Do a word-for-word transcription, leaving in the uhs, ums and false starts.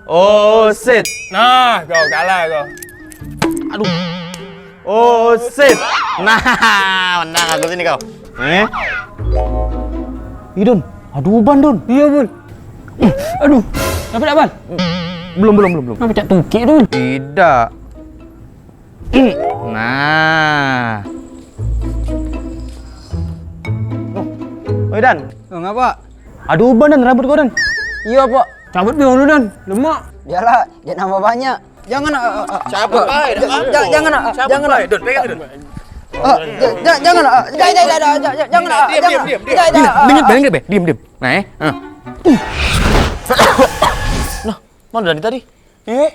Oh, shit. Nah, kau kalah kau. Aduh. Oh, shit. Nah, menang aku sini kau. Eh? Ih, Don. Aduh, ban, Don. Iya, Bun. Aduh, dapat tak, Bal? Belum, belum, belum, belum. Kenapa cak tukik, Don? Tidak. Nah. Oi, Dan. Oh, ngapa? Aduh, uban, Dan, rambut kau, Dan. Iya, Pak. Cabut dulu, Dan. Lemak. Biarlah, dia nambah banyak. Jangan, ah, ah, ah. Cabut, ah, ah, ah, ah, jangan, ah, ah, jangan, ah. Don, pegang, Don. Ah, ja-, ja-, jangan, ah, ah. Ja-, ja-, ja-, ja-, ja-, jangan, ah, ah, diam, jangan. Diam, diam, diam. Ja-, ja-, ah, ah. Dengar, dengar, be. Diam, diam. Nah, eh. Ah. Nah, mana dari tadi? Eh?